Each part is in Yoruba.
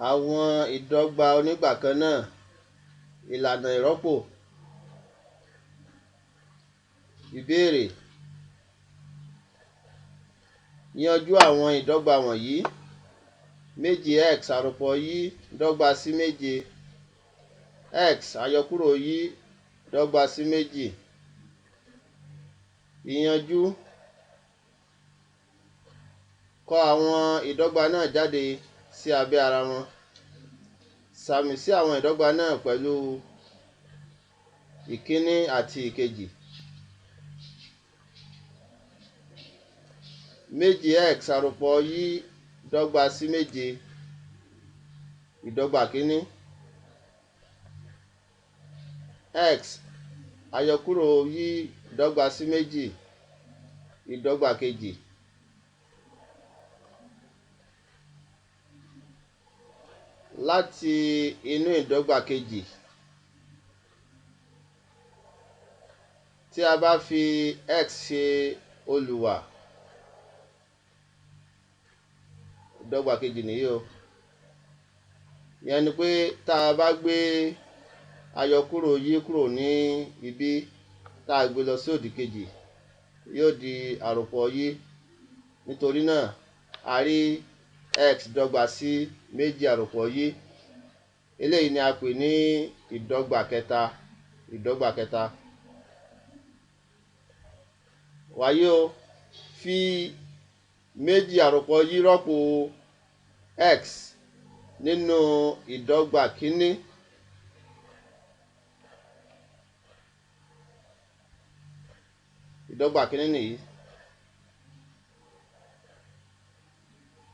Àwọn ìdọ́gba onígbà kan náà, ìlànà ìrọ́pò. Ìbéèrè: yanjú àwọn ìdọ́gba wọ̀nyí. 2x àròpọ̀ y dọ́gba sí 7, x àyọkúrò y dọ́gba sí 2. Ìyanjú: kọ àwọn ìdọ́gba náà jáde sí abẹ́ ara wọn. Sàmì sí àwọn ìdọ́gba náà pẹ̀lú ìkíní àti ìkejì. 2x àròpọ̀ y dọ́gba sí 7, ìdọ́gba kíní. X àyọkúrò y dọ́gba sí 2, ìdọ́gba kejì. Láti inú ìdọ́gba kejì, tí a bá fi x ṣe olùwà, ìdọ́gba kejì nìyí o. Ìyẹn ni pé tá a bá gbé àyọkúrò y kúrò ní ibi tá a gbé lọ sí òdì kejì, yóò di àròpọ̀ y. Nítorí náà a rí x dọ́gba sí 2 àròpọ̀ y. Eléyìí ni a pè ní ìdọ́gba kẹta. Ìdọ́gba kẹta. Wàyí o, fi 2 àròpọ̀ y rọ́pò x nínú ìdọ́gba kíní. Ìdọ́gba kíní nìyí.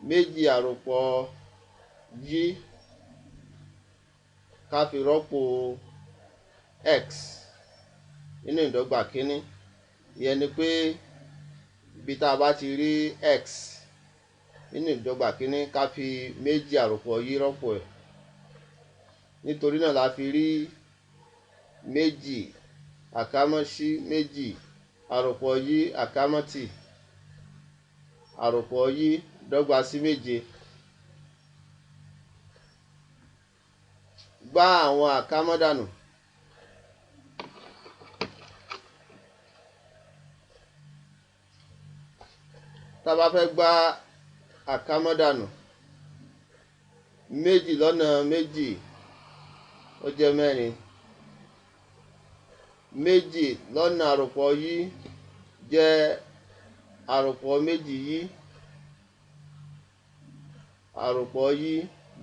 2 àròpọ̀ y ká fi rọ́pò x nínú ìdọ́gba kíní. Ìyẹn ni pé ibi tá a bá ti rí x nínú ìdọ́gba kíní, ká fi 2 àròpọ̀ y rọ́pò ẹ̀. Nítorí náà la fi rí 2 àkámọ́ sí 2 àròpọ̀ y àkámọ́ tì àròpọ̀ y dọ́gba sí 7. Gbá àwọn àkámọ́ dànù. Tá a bá fẹ́ gbá àkámọ́ dànù, 2 lọ́nà 2 ó jẹ́ 4. 2 lọ́nà àròpọ̀ y jẹ́ àròpọ̀ 2 y. Àròpọ̀ y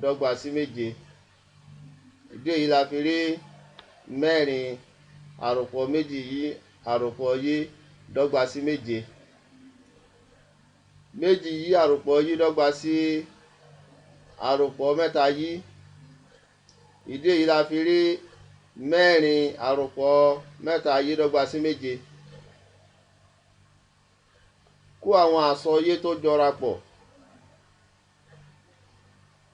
dọ́gba sí 7. Ìdí èyí la fi rí 4 àròpọ̀ 2 y àròpọ̀ y dọ́gba sí 7. 2 y àròpọ̀ y dọ́gba sí àròpọ̀ 3 y. Ìdí èyí la fi rí 4 àròpọ̀ 3 y dọ́gba sí 7. Kó àwọn àsọyé tó jọra pọ̀.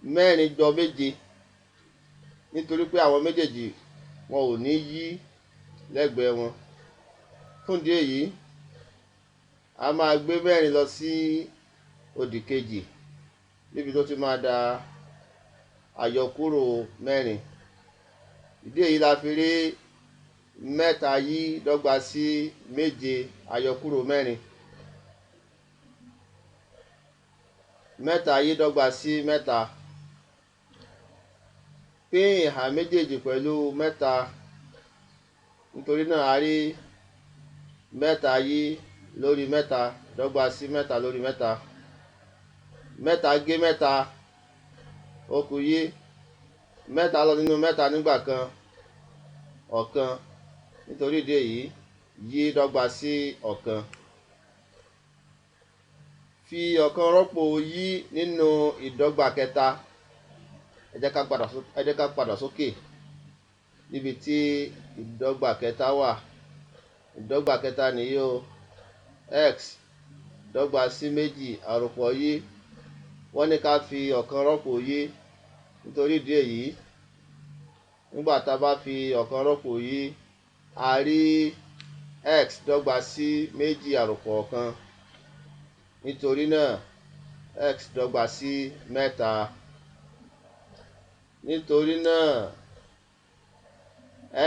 4 jọ 7, nítorí pé àwọn méjèèjì wọn ò ní yí lẹ́gbẹ̀ẹ́ wọn. Fún ìdí èyí, a máa gbé 4 lọ sí òdì kejì níbi tó ti máa da àyọkúrò 4. Ìdí èyí la fi rí 3 yí dọ́gba sí 7 àyọkúrò 4. 3 yí dọ́gba sí 3. Pín ìhà méjèèjì pẹ̀lú 3. Nítorí náà a rí 3 yí lórí 3 dọ́gba sí 3 lórí 3. 3 gé 3, ó kù yí. 3 lọ nínú 3 nígbà kan, 1. Nítorí ìdí èyí, yí dọ́gba sí 1. Fi 1 rọ́pò yí nínú ìdọ́gba kẹta. Ẹ jẹ́ ká padà sókè níbi tí ìdọ́gba kẹta wà. Ìdọ́gba kẹta nìyí o. X dọ́gba sí 2 àròpọ̀ y. Wọ́n ní ká fi 1 rọ́pò y. Nítorí ìdí èyí, nígbà tá a bá fi 1 rọ́pò y, a rí x dọ́gba sí 2 àròpọ̀ 1. Nítorí náà x dọ́gba sí 3. Nítorí náà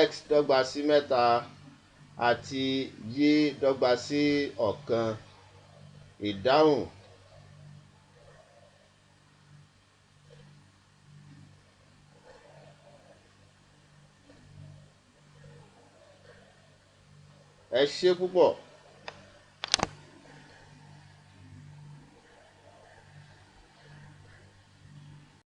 x dọ́gba sí 3 àti y dọ́gba sí 1. Ìdáhùn. Ẹ ṣé púpọ̀.